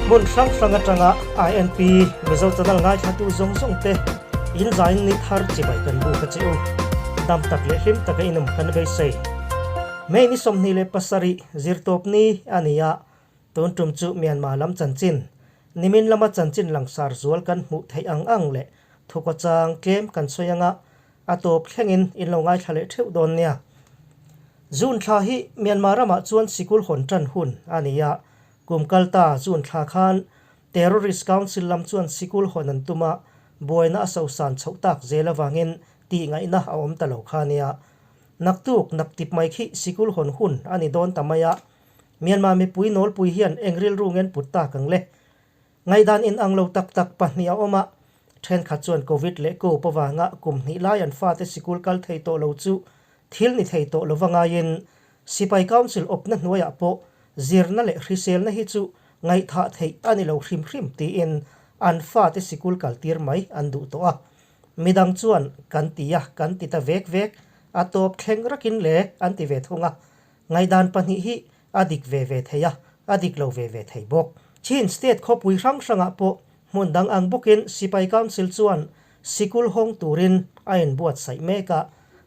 Hmun hrang hrang atanga INP Mizo channel ngaithlatu zawng zawng te in zain ni thar chibai kan buk a che u. Dam tak leh hlim taka inawm kan beisei. May ni 27 zirtawp ni a ni a, tun tum chu Myanmar lam chanchin, nimin lama chanchin langsar zual kan hmuh theih ang ang leh thukawchang tlem kan sawi anga A tawp thlengin in lo ngaithla leh theuh dawn nia. June thla hi Myanmar ramah chuan sikul hawn tan hun a ni a, kum kal ta June thla khan Terrorist Council lam chuan sikul hawn an tum a, buaina a sosan chhoh tak zel avangin tih ngaihna a awm ta lo kha nia. Naktuk naktip mai khi sikul hawn hun a ni dawn ta mai a, Myanmar mipui nawlpui hian eng rilru ngen put tak ang le? Ngaihdan inang lo tak tak pahnih a awm a, thenkhat chuan Covid leh Cope avanga kum hnih lai an fate sikul kal thei tawh lo chu thil ni thei tawh lova ngaiin Sipai Council awpna hnuaiah pawh zirna leh hriselna hi chu ngaihthah theih a ni lo hrim hrim tiin an fate sikul kaltir mai an duh tawh a. Midang chuan kan ti a, kan ti ta vek vek, a tawp thleng rakin le an ti ve thung a. Ngaihdan pahnih hi a dik ve ve thei a, a dik lo ve ve thei bawk. Chin State khawpui hrang hrangah pawh hmun dang ang bawkin Sipai Council chuan sikul hawng turin a inbuatsaih mek a.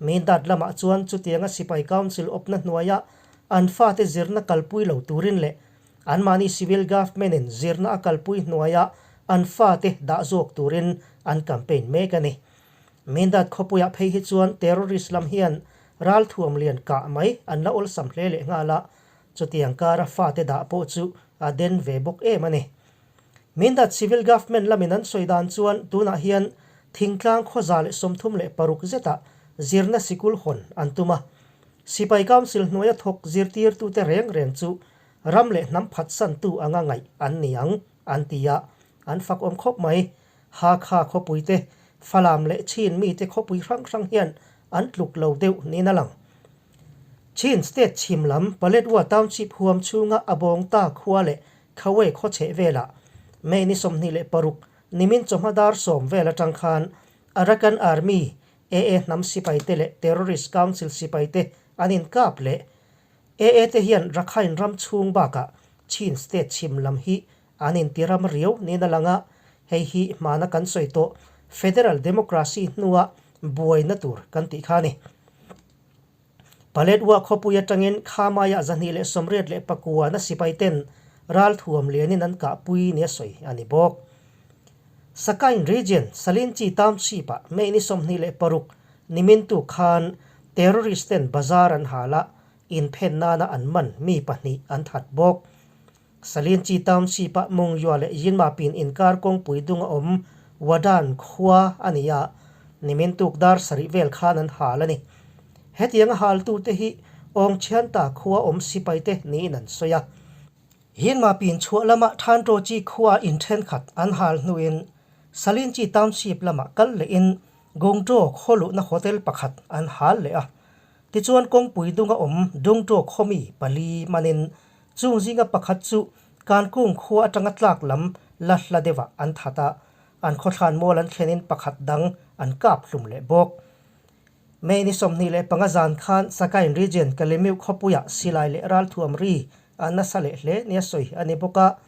Mindat lamah chuan chutianga Sipai Council awpna hnuaia an fate zirna kalpui lo turin leh anmahni Civil Government-in zirna a kalpui hnuaia an fate dah zawk turin an campaign mek a ni. Mindat khawpuiah phei hi chuan terrorist lam hian Ralthuam lian kah mai an la awlsam hle leh nghal a, chutiang kara fate dah pawh chu a den ve bawk em a ni. Mindat Civil Government lamin an sawi dan chuan tunah hian thingtlang khawza leh 36 zetah zirna sikul hawn an tum a. Sipai Council hnuaia thawk zirtirtute reng reng chu ram leh hnam phatsantu anga ngaih an ni ang an ti a, an fak awm khawp mai. Hakha khawpuite, Falam leh Chin mite khawpui hrang hrang hian an tluk lo deuh niin a lang. Chin State chhim lam Paletwa Township huam chhunga a bawng ta khua leh Khawe khaw chheh velah May ni 26 nimin chawhma dar 10 vel atang khan Arakan Army, AA hnam sipaite leh Terrorist Council sipaite an inkap leh. AA te hian Rakhine ram chhung bakah Chin State chhim lam hi An intiram riau niin a lang a, hei hi hmana kan sawi tawh Federal Democracy hnua buaina tur kan tih kha a ni. Paletwa khawpui atangin Khamaiah 289 na sipaiten ralthuam lianin an kahpui nia sawi a ni bawk. Sakain Region, Salinchi Township-ah May ni 26 nimintu khan terrorist ten bazar an hal a, inphen nana an man mi pahnih an that bawk. Salinchi Township-a Mungyua leh Yinmapin inkar kawngpui dung a awm Wadan khua a ni a, nimin tuk dar sarih vel khan an hal a ni. Hetianga haltute hi Awngchhianta khua awm sipaite niin an sawi a. Yinmapin chhuah lama Thanṭawchi khua in thenkhat an hal hnuin Salinchi Township lamah kal lehin Gungṭaw khaw luhna hotel pakhat an hal leh a. Tichuan kawngpui dunga awm Dungṭaw khawmi pali manin Chung zinga pakhat chu Kankung khua atanga tlak lam la hla deuhah an that a, an khawthlan mual an thlenin pakhat dang an kap hlum leh bawk. May ni 25 zan khan Sakain Region Kalemiu khawpuiah silai leh ralthuam ri a nasa leh hle nia sawi a ni bawk a,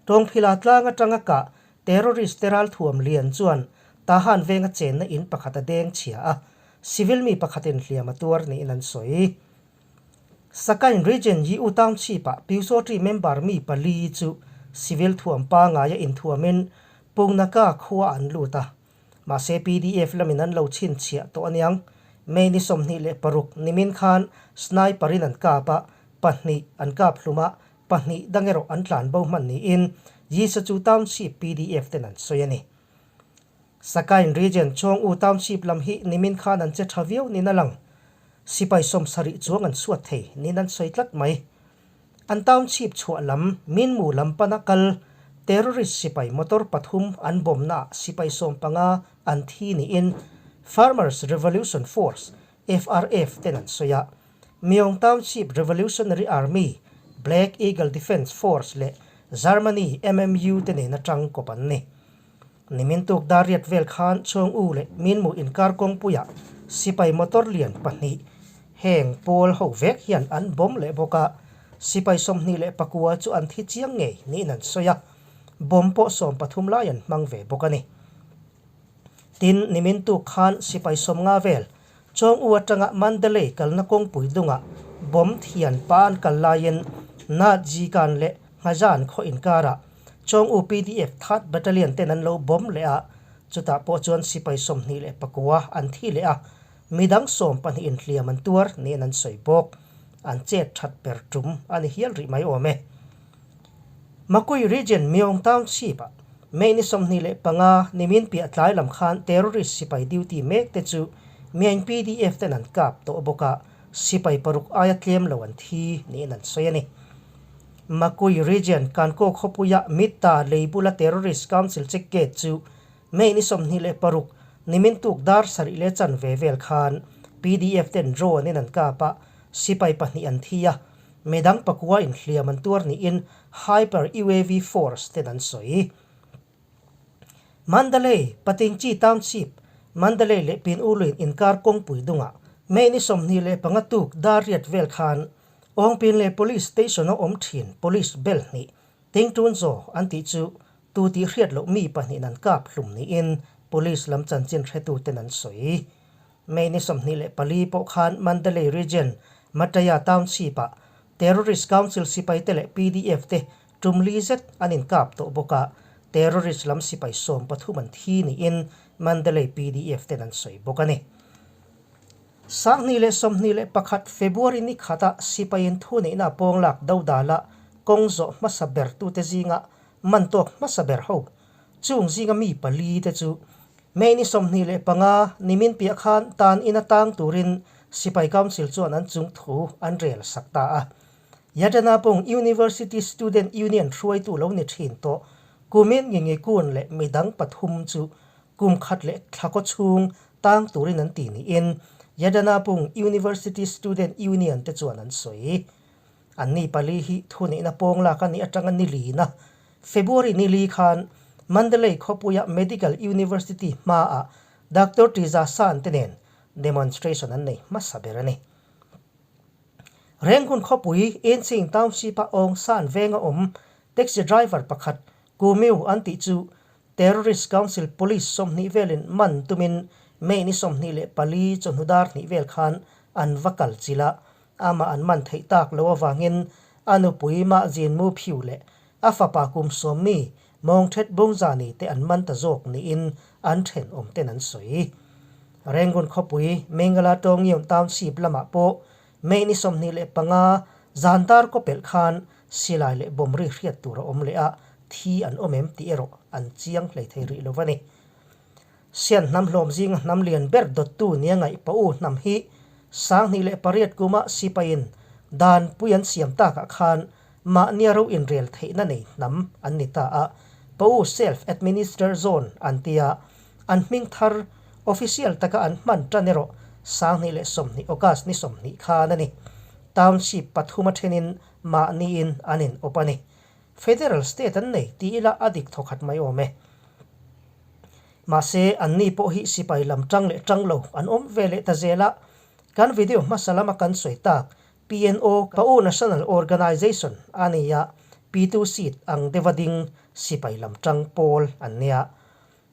Tawngphila tlang atanga kah terrorist te ralthuam lian chuan Tahan venga chenna in pakhat a deng chhia a, civil mi pakhatin hliam a tuar niin an sawi. Sakain Region Yi-U Township-ah Pyusawṭi member mi pali chu civil thuam pangaia inthuamin Pungnaka khua an lut a. Mahse PDF lamin an lo chhinchhiah tawh aniang. May ni 26 nimin khan sniper in an kap a, pahnih an kap hlum a, pahnih dang erawh an tlan bo hman niin Yisachu Township PDF ten an sawi a ni. Sakain Region Chawng-U Township lam hi nimin khan an che tha viau niin a lang. Sipai 70 chuang an suat thei niin an sawi tlat mai. An township chhuah lam Minmu lam pana kal terrorist sipai motor pathum an bomb-naah sipai 15 an thi niin Farmers Revolution Force, FRF, ten an sawi a. Myong Township Revolutionary Army, Black Eagle Defence Force leh Germany MMU te nen atang kawp an ni. Nimin tuk dar riat vel khan Chawng U leh Minmu inkar kawngpuiah sipai motor lian pahnih heng pawl ho vek hian an bawm leh bawk a, sipai 29 chu an thi chiang ngei niin an sawi a. Bomb pawh 13 lai an hmang ve bawk a ni. Tin, nimin tuk khan sipai 50 vel Chawng U atanga Mandalay kalna kawngpui dungah bomb thian pa an kal laiin Nat Zikan leh Nghajan khaw inkarah Chawng U PDF Third Battalion ten an lo bomb leh a, chutah pawh chuan sipai 29 an thi leh a, midang 12 in hliam an tuar niin an sawi bawk. An chet that ber tum a ni hial rih mai awm e. Makui Region Myong Township-ah May ni 25 nimin piah tlai lam khan terrorist sipai duty mek te chu Myaing PDF ten an kap tawh bawk a, sipai paruk aia tlem lo an thi niin an sawi a ni. Makui Region Kankaw khawpuia Mitta lei bula terrorist council check gate chu May ni 26 nimin tuk dar sarih leh chanve vel khan PDF ten drone in an kap a, sipai pahnih an thi a, Midang pakua inhliam an tuar niin Hyper UAV Force ten an sawi. Mandalay, Patingchi Township, Mandalay leh Pin Uluin inkar kawngpui dungah May ni 25 tuk dar riat vel khan Awngpin leh Police Station a awm thin Police bel hnih Tingtun Zaw an tih chu tu tih hriat loh mi pahnihin an kap hlum niin Police lam chanchin hretuten an sawi. May ni 24 pawh khan Mandalay Region, Mataya Township-ah Terrorist Council sipaite leh PDF te tum li zet an inkap tawh bawk a, terrorist lam sipai 13 an thi niin Mandalay PDF ten an sawi bawk a ni. 2021 February ni khata sipaiin thuneihna pawnglak dodala kawng zawh hmasa ber tute zinga man tawk hmasa ber ho chung zinga mi pali te chu May ni 25 nimin piah khan tan ina tang turin Sipai Council chuan an chung thu an rel sak ta a. Yadanabong University Student Union hruaitu lo ni thin tawh kumin ngi ngi kun leh midang pathum chu kum khat leh thlakaw chhung tang turin an ti niin Yadanabong University Student Union te chuan an sawi. Anni pali hi thuneihna pawng lak a nih atanga ni lina February ni li khan Mandalay khawpuia Medical University hmaah Doctor Tiza San te nen demonstration an nei hmasa ber a ni. Rangoon khawpui Inching Township-a Aung San venga awm taxi driver pakhat Kumiu an tih chu Terrorist Council Police 20 velin man tumin May ni 24 chawhnu dar hnih vel khan an va kal chilh a, Amah an man theih tak lo avangin a nupui mah zin mu phiu leh a fapa kum sawm mi mawng thet bungzani te an man ta zawk niin an thenawm ten an sawi. Rangoon khawpui Mengala Tawngion Township lamah pawh May ni 25 zan dar kaw pelh khan silai leh bomb ri hriat tur a awm leh a, thi an awm em tih erawh an chiang hlei thei rih lo a ni. Sian hnam hlawm zinga hnam lian ber dawttu nia ngaih pa u hnam hi 2008 kuma sipaiin dan pui an siam takah khan mahnia ro inrel theihna nei hnam an ni ta a, pa u Self Administer Zone an ti a, an hming thar official taka an hman tan erawh 2020 August ni 20 khan a ni. Township pathum a thenin mahniin an in awp a ni. Federal state an nei ti ila a dik thawkhat mai awm e. Mahse, anni pawh hi sipai lam tang leh tang lo an awm ve leh ta zel a. Kan video hmasa lama kan sawi tak PNO, Pa'u National Organization, a ni a, P2 seat ang deuha ding sipai lam tang pawl an nia.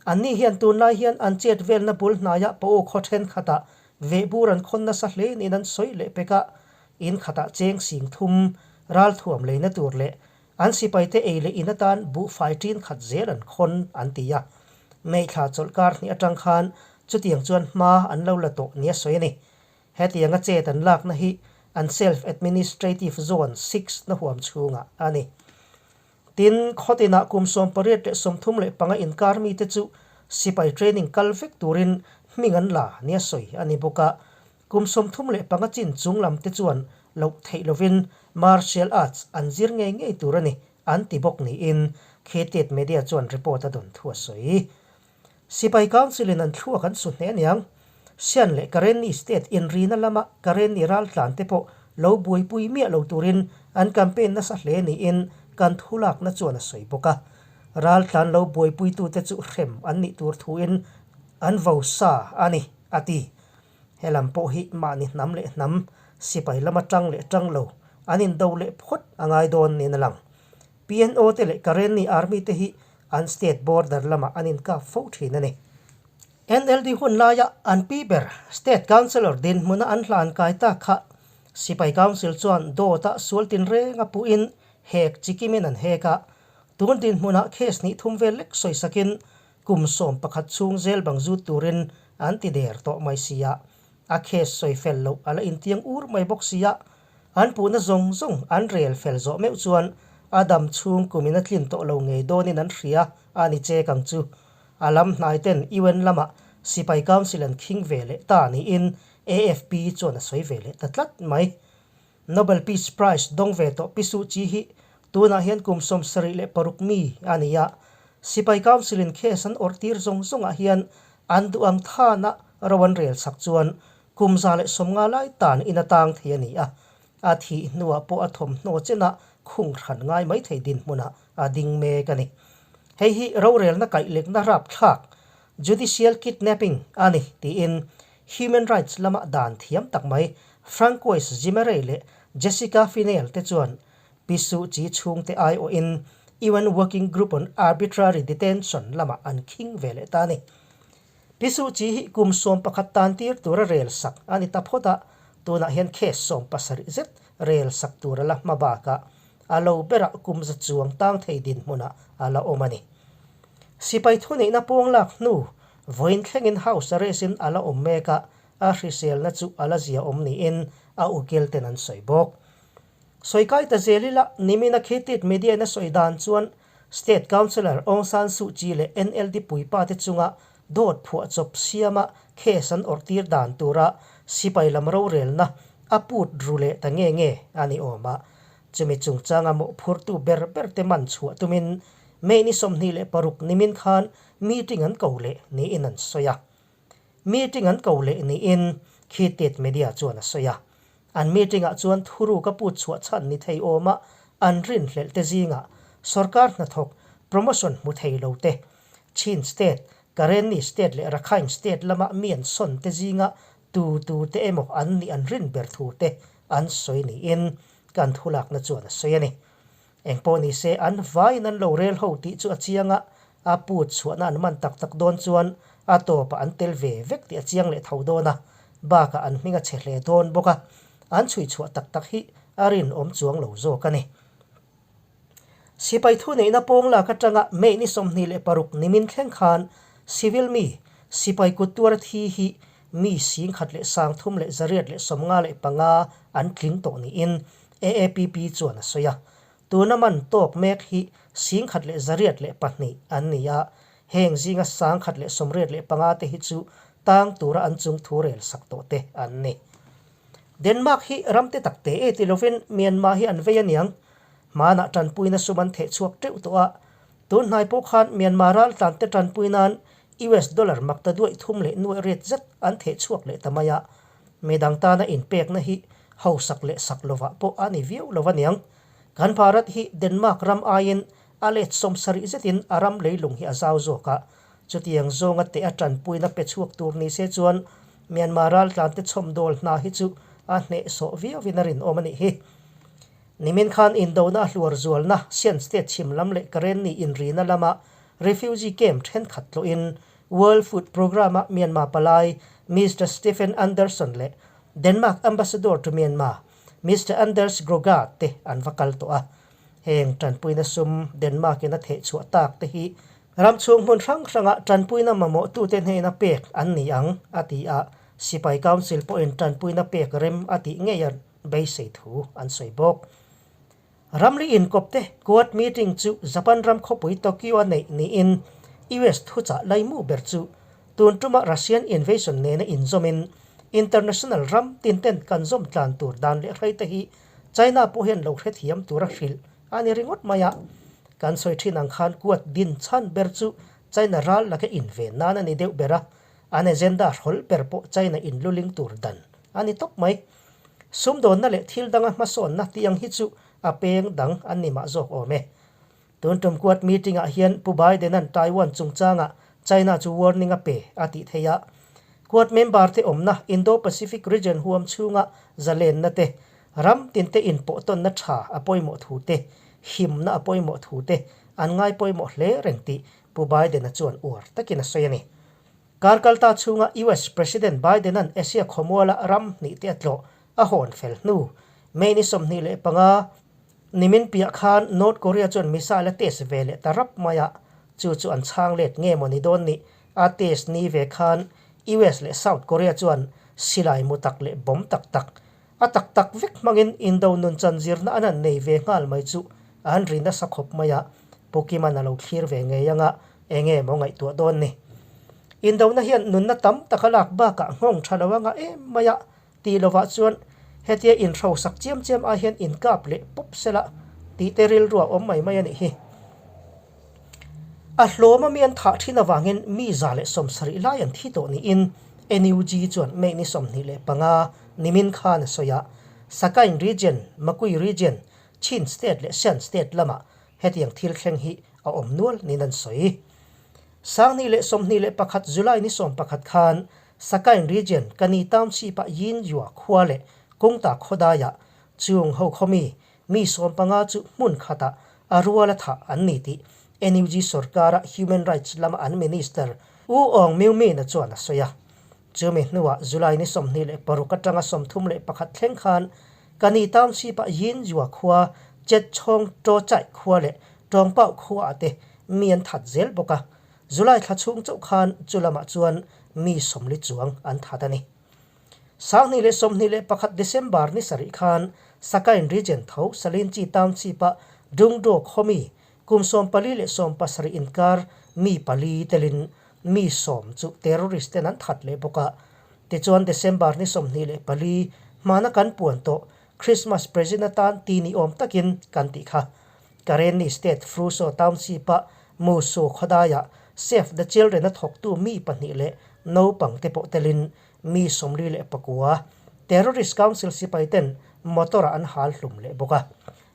Anni hian tunlai hian an chet velna bul hnaiah Pa'u khaw thenkhatah vehbur an khawn nasa hle niin an sawi leh pek a, in khatah cheng sing thum ralthuam leina tur leh an sipaite ei leh in atan buhfai ṭin khat zel an khawn an ti a. May thla chawlh kar hnih aṭang khan chutiang chuan hma an lo la tawh nia sawi a ni. Hetianga chet an lakna hi an Self-Administrative Zone Six na huam chhungah a ni. Tin, khawtinah kum 18 leh 35 inkar mite chu sipai training kal vek turin hming an la nia sawi a ni bawk a. Kum 35 chin chung lam te chuan loh theih lovin martial arts an zir ngei ngei tur a ni an ti bawk niin Khetet Media chuan report a dawn thu a sawi. Sipai Council in an thluak an su hneh aniang. Sian leh Karenni State inrina lama Karenni raltlan te pawh lo buaipui miah lo turin an campaign nasa hle niin kan thulakna chuan a sawi bawk a. Raltlan lo buaipuitute chu hrem an nih tur thuin an vo sa a ni, a ti. Helam pawh hi mahni hnam leh hnam, sipai lama tang leh tang lo an indo leh phawt a ngai dawn niin a lang. PNO te leh Karenni Army te hi an state border lamah an inkap fo thin a ni. NLD hun laia an pi ber State Councillor dinhmuna an hlan kai tak kha Sipai Council chuan dawta sual tinreng a puhin hek chikimin an hek a, tun dinhmunah case hnih thum vel lek sawisakin kum 11 chhung zel bang zut turin an ti der tawh mai sia. A case sawi fel loh a la intiang ur mai bawk sia, an puhna zawng zawng an rel fel zawh meuh chuan a dam chhung kumin a tlin tawh lo ngei dawnin an hria a ni chek ang chu. A lam hnai ten UN lamah sipai council an khing ve leh ta niin AFP chuan a sawi ve leh ta tlat mai. Nobel Peace Prize dawng ve tawh Pi Suu Kyi hi tunah hian kum 76 mi a ni a, sipai council in case an awrh tir zawng zawngah hian an duh ang thana ro an rel sak chuan kum 150 lai tan in a tang thei a ni a, a thih hnuah pawh a thawmhnaw chenah khung hran ngai mai thei dinhmunah a ding mek a ni. Hei hi rorelna kaihlekna rapthlak, judicial kidnapping, a ni tiin Human rights lama dan thiam tak mai Francois Zimeray leh Jessica Finel te chuan Pi Suu Kyi chhungte aiawhin UN Working Group on Arbitrary Detention lamah an khing ve leh ta a ni. Pi Suu Kyi hi kum 11 tan tir tura rel sak a ni ta phawt a, tunah hian case 70 zet rel sak tur a la hma bakah a lo berah kum za chuang tang thei dinhmunah a la awm a ni. Sipai thuneihna pawng lak hnu vawiin thlengin house arrest in a la awm mek a, a hriselna chu a la zia awm niin a ukil ten an sawi bawk. Sawi kai ta zel ila nimina Khitit media in a sawi dan chuan State Councillor Aung San Suu Kyi leh NLD puipa te chunga dawt phuahchawp siama case an awrh tir dan tura sipai lam rorelna a put ru leh ta nge nge a ni awm a. Chumi chungchanga mawhphurtu ber ber te man chhuah tumin May ni 26 nimin khan meeting an ko leh niin an sawi a. Meeting an ko leh niin Khitit Media chuan a sawi a. An meeting ah chuan thuruk a put chhuah chhan ni thei awma an rinhlelh te zingah sorkar hnathawk promotion hmu thei lo te, Chin State, Karenni State leh Rakhine State lama mi an sawn te zinga tu tu te emaw an nih an rin ber thu te an sawi niin kan thulakna chuan a sawi a ni. Engpawh ni se an vaiin an lo rel ho tih chu a chiang a, a put chhuahna an man tak tak dawn chuan a tawpah an tel ve vek tih a chiang leh tho dawn a, bakah an hming a chhe hle dawn bawk a, an chhui chhuah tak tak hi a rinawm chuang lo zawk a ni. Sipai thuneihna pawng lak atanga May ni 26 nimin thleng khan civil mi sipai kut tuara thi hi mi 13,855 an tling tawh niin AAPP chuan a sawi a. Tuna man tawk mek hi 1,102 an ni a, heng zinga 1,085 te hi chu tang tura an chung thu rel sak tawh te an ni. Denmark hi ram te tak te e ti lovin Myanmar hi an vei aniang. Hmanah tanpuina sum an theh chhuak teuh tawh a, tun hnai pawh khan Myanmar raltlan te tanpui nan US dollar makta duaih thum leh nuaih riat zet an theh chhuak leh ta mai a. Midang tana inpekna hi hausak leh sak lovah pawh a ni viau lo aniang. Kan Bharat hi Denmark ram aiin a let 70 zetin a ram leilung hi a zau zawk a, Chutiang zawnga teh a tanpuina pe chhuak tur ni se chuan Myanmar raltlante chhawmdawl hna hi chu a hnehsawh viauin a rinawm a nih hi. Nimin khan indona a hluar zualna Shan State chhim lam leh Karenni inrina lama refugee camp thenkhat tlawhin World Food Programme-a Myanmar palai Mister Stephen Anderson leh Denmark Ambassador to Myanmar Mister Anders Grogaard te an va kal tawh a. Heng tanpuina sum Denmark-in a thehchhuah tak te hi Ram chhung hmun hrang hrangah tanpuina mamawhtute hnena pek an ni ang, a ti a, Sipai Council pawhin tanpuina pek rem a tih ngei a beisei thu an sawi bawk. Ramri inkawpte Quad meeting chu Japan ram khawpui Tokyo-a neih niin US thuchah laimu ber chu tun tuma Russian invasion nena inzawmin international ram tinten kan zawm tlan tur dan leh hraite hi China pawh hian lo hrethiam tura hrilh A ni ringawt mai a, kan sawi thin ang khan kuat din chhan ber chu China ral laka inven nan a ni deuh ber a, an agenda hrawlh ber pawh China inluling tur dan a ni tawp mai. Sumdawnna leh thil danga hmasawnna tih ang hi chu a peng dang an ni mah zawk awm e. Tun tum kuat meeting ah hian Pu Biden-a'n Taiwan chungchangah China chu warning a pe a tih theih a, Quad member te awmna Indo-Pacific region huam chhunga zalenna te, Ram tinte inpawhtawnna tha a pawimawh thu te, himna a pawimawh thu te an ngai pawimawh hle reng tih Pu Biden-a chuan uar takin a sawi a ni. Kar kalta chhunga US President Biden-a'n Asia khawmuala ram hnih te a tlawh a hawn fel hnu May ni 25, nimin piah khan North Korea chuan missile a test ve leh ta rap mai a, chu chu an chhang let nge maw ni dawn ni? A test ni ve khan US leh South Korea chuan silai mu tak leh bomb tak tak A tak tak vek hmangin indo nun chan zirna an han nei ve nghal mai chu an ri nasa khawp mai a, Pu Kiman a lo thlir ve ngei anga enge maw ngaihtuah dawn ni. Indona hian nunna tam tak a lak bakah nghawng tha lo anga em mai a tih lovah chuan hetia inhrosak chiam chiam ai hian inkap leh pawp sela tih te rilru a awm mai mai a nih hi. A hlawm a mi an thah thin avangin mi 170 lai an thi tawh niin NUG chuan May ni 25 nimin khan a sawi a. Sakain Region, Makui Region, Chin State leh Shan State lamah hetiang thil thleng hi a awm nual niin an sawi. 2021 July ni 11 khan Sakain Region, Kani Township-ah Yin Yua khua leh Kungta khawdaiah chung ho khawmi Mi 15 chu hmun khatah a ruala thah an ni tih NUG sorkara Human Rights lama an Minister U Aung Myo Min-a chuan a sawi a. Chumi hnuah July ni 26 atanga 31 thleng khan Kani Township-ah Yin Yua khua, Chet Chhawng Ṭaw Chaih khua leh Ṭawngpauh khuaah te mi an that zel bawk a. July thla chhung chauh khan chu lamah chuan mi 40 chuang an that a ni. 2021 December ni sarih khan Sakain Region tho Salinchi Township-a Dungdo khawmi kum 44 70 inkar mi pali telin mi sawm chu terrorist ten an that leh bawk a. Tichuan December ni 24 hmana kan puan tawh Christmas present atan ti ni awm takin kan tih kha. Karenni State Fruso Township-a Musu khawdaiah Save the Children-a thawktu mi pahnih leh naupang te pawh telin mi 49 Terrorist Council sipai ten motor-ah an hal hlum leh bawk a.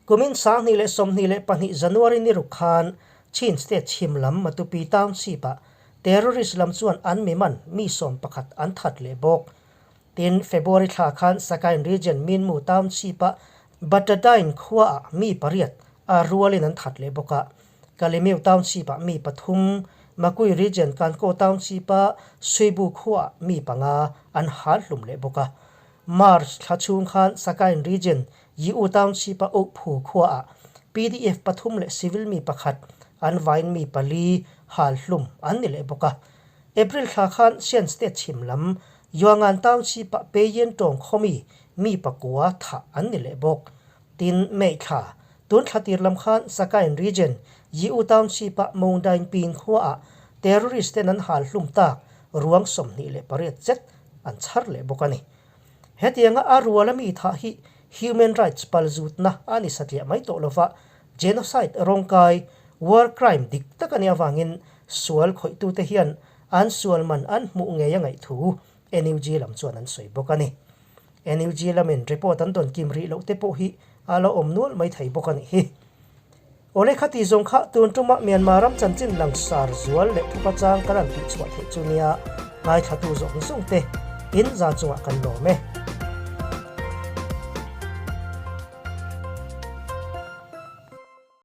Kumin 2022 January ni ruk khan Chin State chhim lam Matupi Township-ah terrorist lam chuan an mi man mi 11 an that leh bawk. Tin, February thla khan Sakain Region Minmu Township-a Batadain khuaah mi pariat a rualin an that leh bawk a. Kalemiu Township-ah mi pathum, Makui Region Kankaw Township-a Suibu khuaah mi panga an hal hlum leh bawk a. March thla chhung khan Sakain Region Yiu Township-a Oakphu khuaah PDF pathum leh civil mi pakhat an vain mi pali hal hlum an ni leh bawk a. April thla khan Shan State chhim lam Yuangan Township-ah Peien tawng khawmi mi pakua thah an ni leh bawk. Tin, May thla, tun thla tir lam khan Sakain Region, Yiu Township-ah Mongdain Pin khuaah terrorist ten an hal hlum tak ruang 28 zet an chhar leh bawk a ni. Hetianga a ruala mi thah hi human rights palzutna a ni satliah mai tawh lova, genocide rawngkai, war crime dik tak a nih avangin sual khawihtute hian an sual man an hmuh ngei a ngaih thu NUG lam chuan an sawi bawk a ni. NUG lamin report an dawn kim rih loh te pawh hi a la awm nual mai thei bawk a nih hi. Awle khati zawng kha tun tuma Myanmar ram chanchin langsar zual leh thupa chang kan han tihchhuah theih chu nia ngaithlatu zawng zawng te in za chungah kan lawm e.